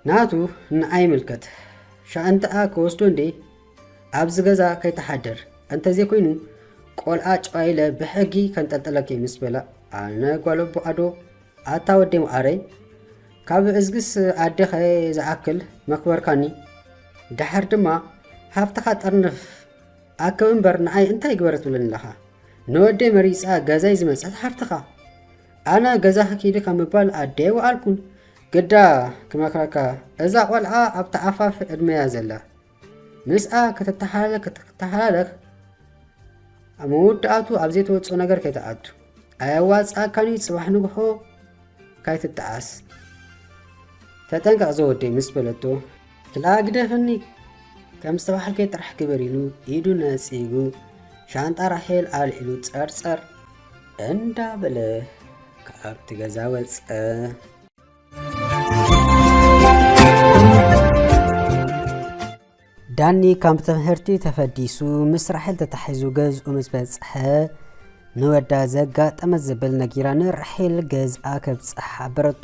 ናቱ ንዓይ ይምልከት። ሻንጣኣ ክወስዶ እንዴ ኣብዚ ገዛ ከይትሓድር፣ እንተዘይኮይኑ ቆልዓ ጨዋይለ ብሕጊ ከንጠልጠለኪ ምስ በላ፣ ኣነ ጓል ኣቦ ኣዶ፣ ኣታ ወደይ መዓረይ፣ ካብ እዝግስ ኣዴኸ ዝኣክል መኽበርካኒ። ደሓር ድማ ሃፍትኻ ጠርንፍ ኣክብ እምበር ንዓይ እንታይ ግበር ትብለኒ ኣለኻ? ንወደይ መሪጻ ገዛይ ዝመጸት ሓፍትኻ። ኣነ ገዛኺ ኪዲ ካብ ምባል ኣደይ ኣይወዓልኩን። ግዳ ክመኽረካ፣ እዛ ቆልዓ ኣብቲ ዓፋፍ ዕድመያ ዘላ። ምስኣ ክትተሓላለኽ ክትተሓላለኽ፣ ኣብ መወዳእቱ ኣብ ዘይትወጽኦ ነገር ከይትኣቱ። ኣየዋጽኣካን እዩ፣ ጽባሕ ንግሆ ካይትጠዓስ። ተጠንቀቕ ዘወደይ ምስ በለቶ፣ ክላ ግደፍኒ፣ ከም ዝተባህልከ ጥራሕ ግበር ኢሉ ኢዱ ነጺጉ፣ ሻንጣ ራሄል ኣልዒሉ ጸርጸር እንዳበለ ካብቲ ገዛ ወጸ። ዳኒ ካብ ትምህርቲ ተፈዲሱ ምስ ራሄል ተታሒዙ ገዝኡ ምስ በጽሐ፣ ንወዳ ዘጋጠመ ዝብል ነጊራ ንራሄል ገዝኣ ከብጽሕ ሓበረቱ።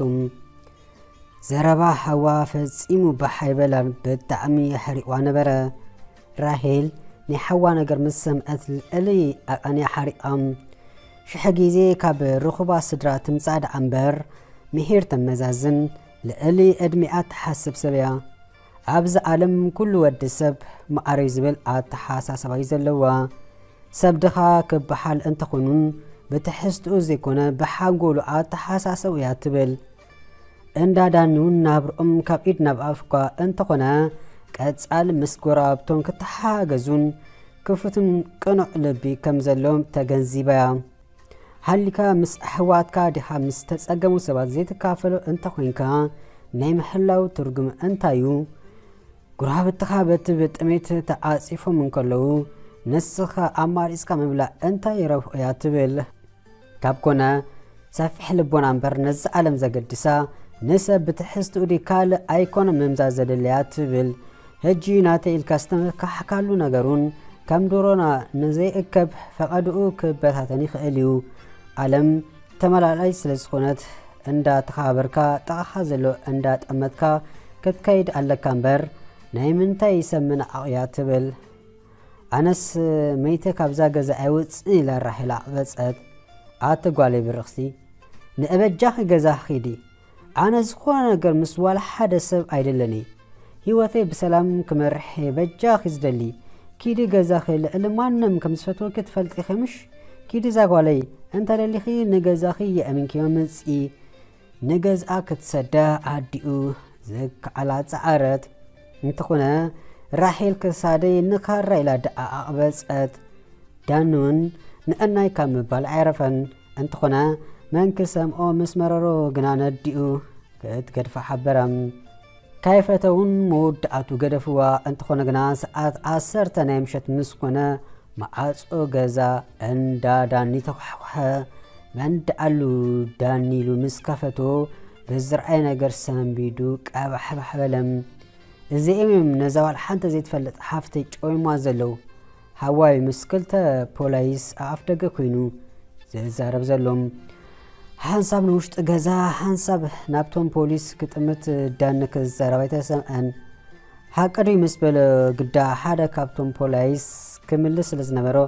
ዘረባ ሓዋ ፈጺሙ ባሕ ኣይበላን፣ ብጣዕሚ የሕሪቕዋ ነበረ። ራሄል ናይ ሓዋ ነገር ምስ ሰምዐት ልዕሊ ኣቓንያ ሓሪቓ። ሽሕ ግዜ ካብ ርኹባ ስድራ ትምጻእ ደኣ እምበር፣ ምሒር ተመዛዝን፣ ልዕሊ ዕድሚኣ ትሓስብ ሰብ እያ። ኣብዚ ዓለም ኩሉ ወዲ ሰብ መዓረይ ዝብል ኣተሓሳስባ እዩ ዘለዋ። ሰብ ድኻ ክበሃል እንተኾይኑን ብትሕዝትኡ ዘይኮነ ብሓንጎሉ ኣተሓሳስባ እያ ትብል። እንዳ ዳኒ እውን ናብርኦም ካብ ኢድ ናብ ኣፍ እኳ እንተኾነ ቀጻል ምስ ጎረባብቶም ክተሓጋገዙን ክፉትን ቅኑዕ ልቢ ከም ዘለዎም ተገንዚባ እያ። ሃሊካ ምስ ኣሕዋትካ ዲኻ ምስ ተጸገሙ ሰባት ዘይትካፈሎ እንተኾይንካ ናይ ምሕላው ትርጉም እንታይ እዩ? ጎረባብትኻ በቲ ብጥሜት ተዓጺፎም እንከለዉ ንስኻ ኣማሪጽካ ምብላዕ እንታይ ረብሖ እያ ትብል? ካብ ኮነ ሰፊሕ ልቦና እምበር ነዚ ዓለም ዘገድሳ ንሰብ ብትሕዝትኡ ድዩ ካልእ ኣይኮነን ምምዛዝ ዘድልያ ትብል። ሕጂ ናተይ ኢልካ ዝተመካሕካሉ ነገሩን ከም ዶሮና ንዘይእከብ ፈቐድኡ ክበታተን ይኽእል እዩ። ዓለም ተመላላይት ስለ ዝኾነት እንዳ ተኸባበርካ ጥቓኻ ዘሎ እንዳ ጠመትካ ክትከይድ ኣለካ እምበር ናይ ምንታይ ሰብ ምንዓቕ እያ ትብል። ኣነስ መይተ ካብዛ ገዛ ኣይወፅን ኢላ ራሄል ኣቕበፀት። ኣቲ ጓለይ ብርኽቲ ንእበጃኺ ገዛኺ ኪዲ። ኣነ ዝኾነ ነገር ምስ ዋላ ሓደ ሰብ ኣይደለኒ። ህይወተይ ብሰላም ክመርሕ እየ በጃኺ ዝደሊ። ኪዲ ገዛኺ ልዕሊ ማንም ከም ዝፈትወኪ ትፈልጢ ኢኺ ምሽ? ኪዲ እዛ ጓለይ እንተደሊኺ ንገዛኺ የእሚንክዮ ምፂ። ንገዝኣ ክትሰዳ ኣዲኡ ዘከኣላ ጸዓረት። እንተኾነ ራሄል ክሳደይ ንኻራ ኢላ ደኣ ኣቕበጸት። ዳኒ እውን ንዕናይ ካብ ምባል ኣይረፈን። እንተኾነ መን ክሰምዖ ምስ መረሮ ግና ነዲኡ ክትገድፋ ሓበረ። ካይፈተውን መወዳእቱ ገደፍዋ። እንተኾነ ግና ሰዓት ዓሰርተ ናይ ምሸት ምስ ኮነ መዓጾ ገዛ እንዳ ዳኒ ተዃሕኩሐ። መን ደኣሉ ዳኒ ኢሉ ምስ ከፈቶ ብዝረኣየ ነገር ሰንቢዱ ቀባሕባሕ በለ። እዚኦም እዮም ነዛ ዋላ ሓንቲ ዘይትፈልጥ ሓፍተይ ጨውዮማ ዘለዉ። ሓዋይ ምስ ክልተ ፖላይስ ኣፍ ደገ ኮይኑ ዝዛረብ ዘሎ። ሓንሳብ ንውሽጢ ገዛ ሓንሳብ ናብቶም ፖሊስ ክጥምት ዳኒ ክዛረብ ኣይተሰምዐን። ሓቂ ድዩ ምስ በለ ግዳ ሓደ ካብቶም ፖላይስ ክምልስ ስለ ዝነበሮ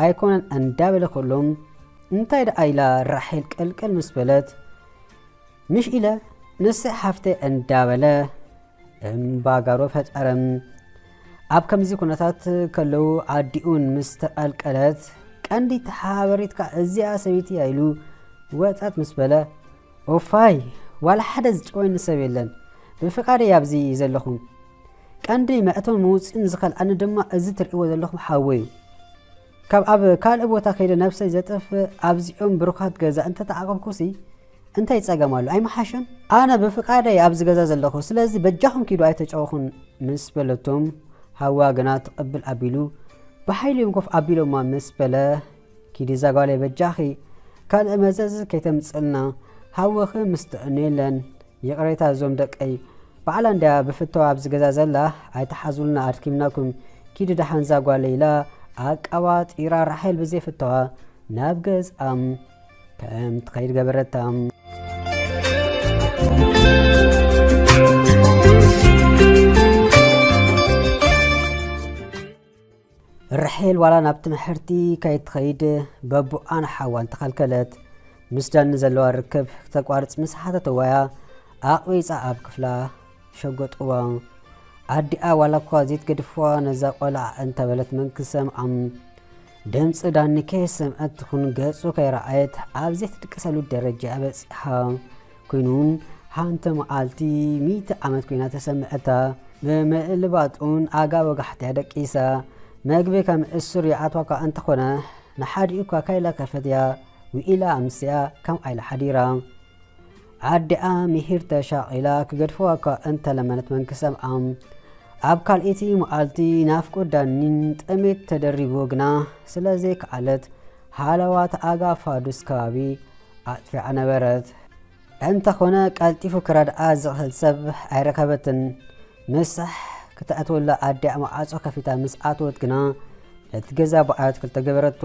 ኣይኮነን እንዳበለ ከሎ እንታይ ደኣ ኢላ ራሄል ቅልቅል ምስ በለት ምሽ ኢለ ንስዕ ሓፍተይ እንዳበለ እምባጋሮ ፈጠረ። ኣብ ከምዚ ኩነታት ከለዉ ኣዲኡን ምስ ተቐልቀለት ቀንዲ ተሓባበሪትካ እዚኣ ሰበይቲ እያ ኢሉ ወጠጥ ምስ በለ ኦፋይ ዋላ ሓደ ዝጨወኒ ሰብ የለን። ብፍቓደይ ኣብዚ ዘለኹ። ቀንዲ መእተውን መውፅእን ዝኸልኣኒ ድማ እዚ ትርእይዎ ዘለኹም ሓወይ እዩ። ካብ ኣብ ካልእ ቦታ ከይደ ነብሰይ ዘጥፍእ ኣብዚኦም ብሩኻት ገዛ እንተተዓቐብኩሲ እንታይ ጸገም ኣሎ? ኣይምሓሸን? ኣነ ብፍቓደይ ኣብዚ ገዛ ዘለኹ፣ ስለዚ በጃኹም ኪዱ ኣይተጨወኹን ምስ በለቶም፣ ሃዋ ግና ትቕብል ኣቢሉ ብሓይሊ እዮም ኮፍ ኣቢሎማ ምስ በለ፣ ኪዲ እዛ ጓለይ በጃኺ ካልእ መዘዝ ከይተምጽልና፣ ሃወኺ ምስ ጥዕኑ የለን። ይቕሬታ እዞም ደቀይ፣ ባዕላ እንድያ ብፍተዋ ኣብዚ ገዛ ዘላ፣ ኣይትሓዙልና ኣድኪምናኩም፣ ኪዲ ደሓን እዛ ጓለይ ኢላ ኣቀባጢራ ራሄል ብዘይ ፍተዋ ናብ ገዝኣም ከም ትኸይድ ገበረታ። ዋላ ናብ ትምህርቲ ከይትኸይድ በቡኣን ሓዋን ተኸልከለት። ምስ ዳኒ ዘለዋ ርክብ ክተቋርጽ ምስ ሓተተዋያ ኣቕቢጻ ኣብ ክፍላ ሸጎጥዋ። ኣዲኣ ዋላ እኳ ዘይትገድፍዋ ነዛ ቆልዓ እንተበለት መንክሰምዓም ድምፂ ዳኒ ከይሰምዐት ትኹን ገፁ ከይረኣየት ኣብ ዘይትድቅሰሉ ደረጃ በፂሓ። ኮይኑ ሓንቲ መዓልቲ ሚእቲ ዓመት ኮይና ተሰምዐታ። ብምዕልባጡን ኣጋ ወጋሕታ ደቂሳ። መግቢ ከም እሱር ይኣትዋካ እንተኾነ ንሓዲኡ እኳ ካይላ ከፈትያ ውኢላ ኣምስያ ከም ዓይላ ሓዲራ። ኣዲኣ ምሂር ተሻቒላ ክገድፍዋ እኳ እንተለመነት መንክሰምዓም ኣብ ካልኣይቲ መዓልቲ ናፍቆት ዳኒን ጥሜት ተደሪብዎ ግና ስለ ዘይከኣለት ሃለዋት ኣጋ ፋዱስ ከባቢ ኣጥፊዓ ነበረት። እንተኾነ ቀልጢፉ ክረድኣ ዝኽእል ሰብ ኣይረኸበትን። ምሳሕ ክተእትወላ ኣዲኣ መዓጾ ከፊታ ምስ ኣትወት ግና ነቲ ገዛ ብኣትክልቲ ገበረቶ።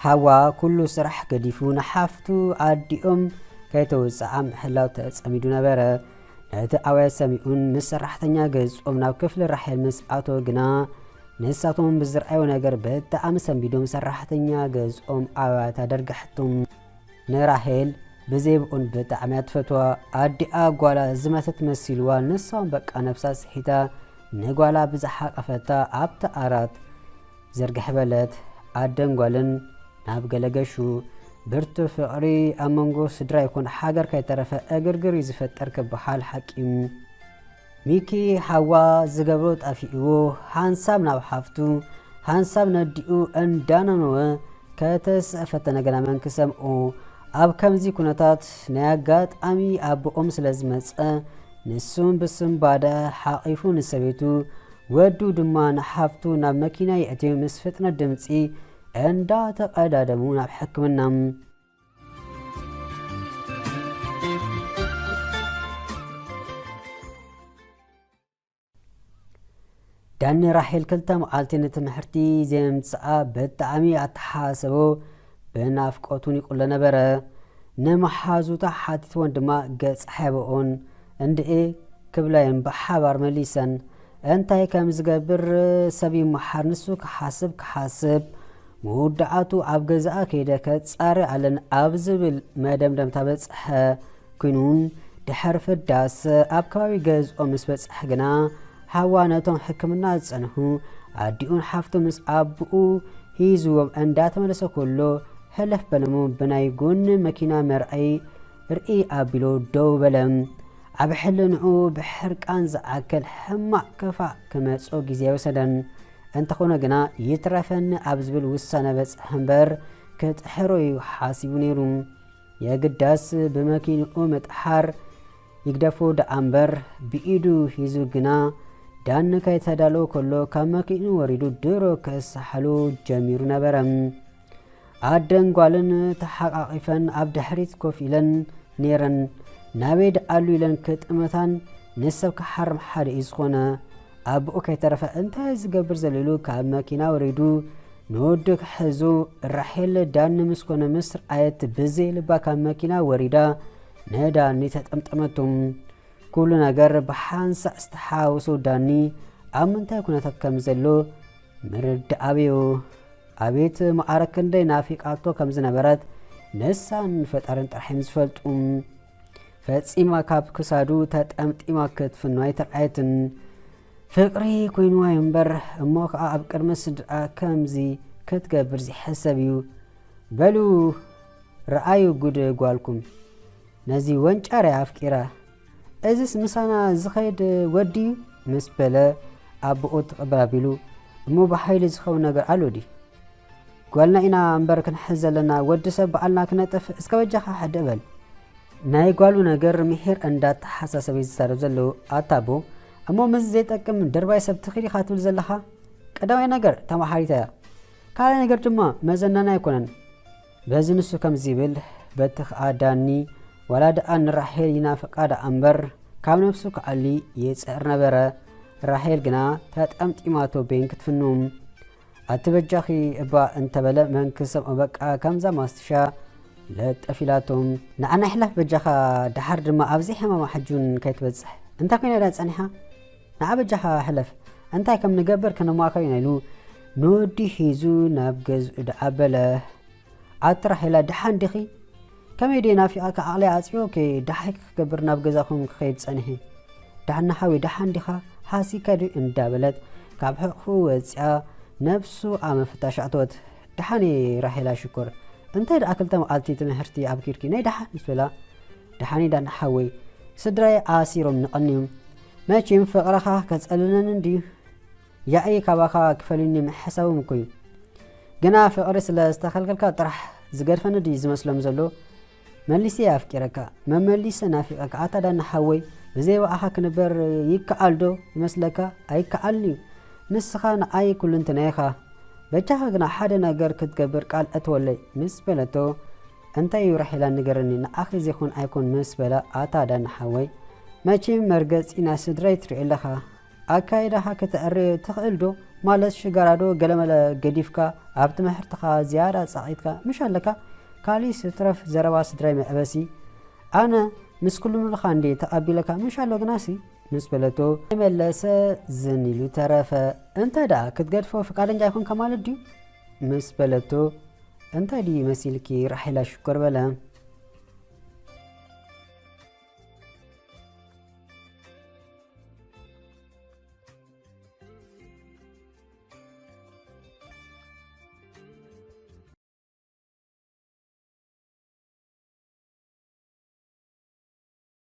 ሓዋ ኩሉ ስራሕ ገዲፉ ንሓፍቱ ኣዲኦም ከይተውፅኣ ምሕላው ተጸሚዱ ነበረ። ነቲ ኣውያት ሰሚኡን ምስ ሰራሕተኛ ገጾም ናብ ክፍሊ ራሄል ምስ ኣቶ ግና ንሳቶም ብዝረኣዮ ነገር ብጣዕሚ ሰንቢዶም ሰራሕተኛ ገጾም ኣውያት ኣደርጋሕቶም። ንራሄል ብዘይብኡን ብጣዕሚ እያ ትፈትዋ። ኣዲኣ ጓላ ዝመተት መሲልዋ ንሳውን በቃ ነብሳ ስሒታ ንጓላ ብዝሓቀፈታ ኣብቲ ኣራት ዘርግሕ በለት። ኣደን ጓልን ናብ ገለገሹ ብርቱ ፍቕሪ ኣብ መንጎ ስድራ ይኹን ሓገር ከይተረፈ እግርግር እዩ ዝፈጠር ክበሃል ሓቂ እዩ። ሚኪ ሓዋ ዝገብሮ ጠፊእዎ ሓንሳብ ናብ ሓፍቱ ሓንሳብ ነዲኡ እንዳነነወ ከተስእ ፈተነ ገና መንክሰምኦ። ኣብ ከምዚ ኩነታት ናይ ኣጋጣሚ ኣቦኦም ስለ ዝመጸ ንሱን ብስንባደ ሓቒፉ ንሰበይቱ ወዱ ድማ ንሓፍቱ ናብ መኪና የእትዮ ምስ ፍጥነት ድምጺ እንዳተቐዳደሙ ናብ ሕክምና። ዳኒ ራሄል ክልተ መዓልቲ ንትምህርቲ ዘይምምፅኣ ብጣዕሚ ኣተሓሳሰቦ ብናፍቆቱን ይቁለ ነበረ። ንመሓዙታ ሓቲትወን ድማ ገፅ ሓበኦን እንድዒ ክብላየን ብሓባር መሊሰን እንታይ ከም ዝገብር ሰብ ይመሓር ንሱ ክሓስብ ክሓስብ መወዳእቱ ኣብ ገዛኣ ከይደ ከፃሪ ኣለን ኣብ ዝብል መደምደምታ በፅሐ። ኩኑን ድሕሪ ፍዳስ ኣብ ከባቢ ገዝኦም ምስ በጽሐ ግና ሓዋ ነቶም ሕክምና ዝጸንሑ ኣዲኡን ሓፍቱ ምስ ኣቦኡ ሂዝዎም እንዳተመለሰ ከሎ ሕልፍ በለሞ ብናይ ጎኒ መኪና መርኣይ ርኢ ኣቢሉ ደው በለ። ኣብ ሕልንኡ ብሕርቃን ዝኣክል ሕማቕ ክፋእ ክመጾ ግዜ ኣይወሰደን። እንተኾነ ግና ይትረፈኒ ኣብ ዝብል ውሳነ በጽሐ እምበር ክጥሕሮ እዩ ሓሲቡ ነይሩ። የግዳስ ብመኪንኡ ምጥሓር ይግደፎ ደኣ እምበር ብኢዱ ሒዙ ግና ዳኒ ከይተዳለወ ከሎ ካብ መኪንኡ ወሪዱ ድሮ ክሳሓሉ ጀሚሩ ነበረ። ኣደን ጓልን ተሓቃቒፈን ኣብ ድሕሪት ኮፍ ኢለን ነይረን። ናበይ ደኣሉ ኢለን ክጥምታን ንሰብ ክሓርም ሓደ እዩ ዝኾነ። ኣቦኡ ከይተረፈ እንታይ ዝገብር ዘሎ ኢሉ ካብ መኪና ወሪዱ ንወዱ ክሕዙ ራሄል ዳኒ ምስ ኮነ ምስ ረኣየት ብዘይ ልባ ካብ መኪና ወሪዳ ንዳኒ ተጠምጠመቱ። ኩሉ ነገር ብሓንሳእ ዝተሓዋወሶ ዳኒ ኣብ ምንታይ ኩነታት ከም ዘሎ ምርዳእ ኣብዮ። ኣቤት መዓረ ክንደይ ናፊቃቶ ከም ዝነበረት ንሳን ፈጣርን ጥራሕ እዮም ዝፈልጡ። ፈጺማ ካብ ክሳዱ ተጠምጢማ ክትፍኖ ኣይተርኣየትን። ፍቕሪ ኮይንዋ እዩ እምበር እሞ ከኣ ኣብ ቅድሚ ስድራ ከምዚ ክትገብር ዘይሕሰብ እዩ። በሉ ረኣዩ ጉድ ጓልኩም። ነዚ ወንጫርያ ኣፍቂራ እዚስ ምሳና ዝኸይድ ወዲ እዩ ምስ በለ ኣቦኡ ትቕብል ኣቢሉ እሞ ብሓይሊ ዝኸውን ነገር ኣሎ ድዩ? ጓልና ኢና እምበር ክንሕዝ ዘለና ወዲ ሰብ በዓልና ክነጥፍ እስከ በጃኻ ሕድእ በል። ናይ ጓሉ ነገር ምሒር እንዳተሓሳሰበ እዩ ዝዛረብ ዘሎ ኣታ ኣቦ። እሞ ምስዚ ዘይጠቅም ድርባይ ሰብ ትኺድ ኢኻ ትብል ዘለኻ? ቀዳማይ ነገር ተማሓሪታ እያ። ካልኣይ ነገር ድማ መዘናና ኣይኮነን። በዚ ንሱ ከምዚ ይብል በቲ ኸኣ ዳኒ ዋላ ደኣ ንራሄል ይናፍቃ ደኣ እምበር ካብ ነብሱ ክኣሊ ይጽዕር ነበረ። ራሄል ግና ተጠምጢማቶ በይን ክትፍኑ። ኣቲ በጃኺ እባ እንተበለ መንክሰምኦ በቃ ከምዛ ማስትሻ ለጠፍ ኢላቶም። ንዓና ይሕለፍ በጃኻ ደሓር ድማ ኣብዚ ሕማማ ሕጁን ከይትበጽሕ። እንታይ ኮይና ድያ ጸኒሓ? ንዓ በጃኻ ሕለፍ እንታይ ከም ንገብር ከነማኸር ኢና ኢሉ ንወዲ ሒዙ ናብ ገዝኡ ደኣ በለ። ኣቲ ራሄላ፣ ደሓን ዲኺ? ከመይ ድየ ናፊቐካ፣ ዓቕለይ ዓጽዮ፣ ከ ደሓይ ክገብር ናብ ገዛኹም ክኸይድ ጸኒሐ። ዳሕና ሓወይ፣ ደሓን ዲኻ? ሃሲካ ድዩ? እንዳበለት ካብ ሕቕፉ ወጺኣ ነብሱ ኣብ ምፍታሽ ኣተወት። ደሓን እየ ራሄላ ሽኮር። እንታይ ደኣ ክልተ መዓልቲ ትምህርቲ ኣብኪርኪ ናይ ደሓን ምስ በላ፣ ደሓን እየ ዳና ሓወይ፣ ስድራይ ዓሲሮም ንቐንዮም። መቼም ፍቕርኻ ከጸልለኒ እንድዩ። ያኢ ካባኻ ክፈልዩኒ ምሕሳቦም እኮ እዩ። ግና ፍቕሪ ስለ ዝተኸልከልካ ጥራሕ ዝገድፈኒ ድዩ ዝመስሎም ዘሎ? መሊሰ ኣፍቂረካ፣ መመሊሰ ናፊቐካ። ኣታ ዳና ሓወይ፣ ብዘይ ብኣኻ ክንበር ይከኣል ዶ ይመስለካ? ኣይከኣልን እዩ። ንስኻ ንኣይ ኩልንትናይ ኢኻ። በጃኻ ግና ሓደ ነገር ክትገብር ቃል እትወለይ ምስ በለቶ፣ እንታይ እዩ ራሄላ ንገርኒ፣ ንኣኺ ዘይኮን ኣይኮን ምስ በላ፣ ኣታ ዳና ሓወይ፣ መቼም መርገጺ ናይ ስድራይ ትርኢ ኣለኻ። ኣካይዳኻ ከተዕሪ ትኽእል ዶ? ማለት ሽጋራ ዶ ገለመለ ገዲፍካ ኣብ ትምህርትኻ ዝያዳ ጻቒትካ ምሽ ኣለካ? ካሊእ ስትረፍ ዘረባ ስድራይ መዕበሲ። ኣነ ምስ ኩሉ ምሉኻ እንዴ ተቐቢለካ ምሽ ኣሎ ግናሲ? ምስ በለቶ መለሰ ዝን ኢሉ ተረፈ። እንተ ደኣ ክትገድፎ ፍቃደኛ ኣይኮንካ ማለት ድዩ? ምስ በለቶ እንታይ ድዩ መሲልኪ ራሄላ ሽኮር በለ።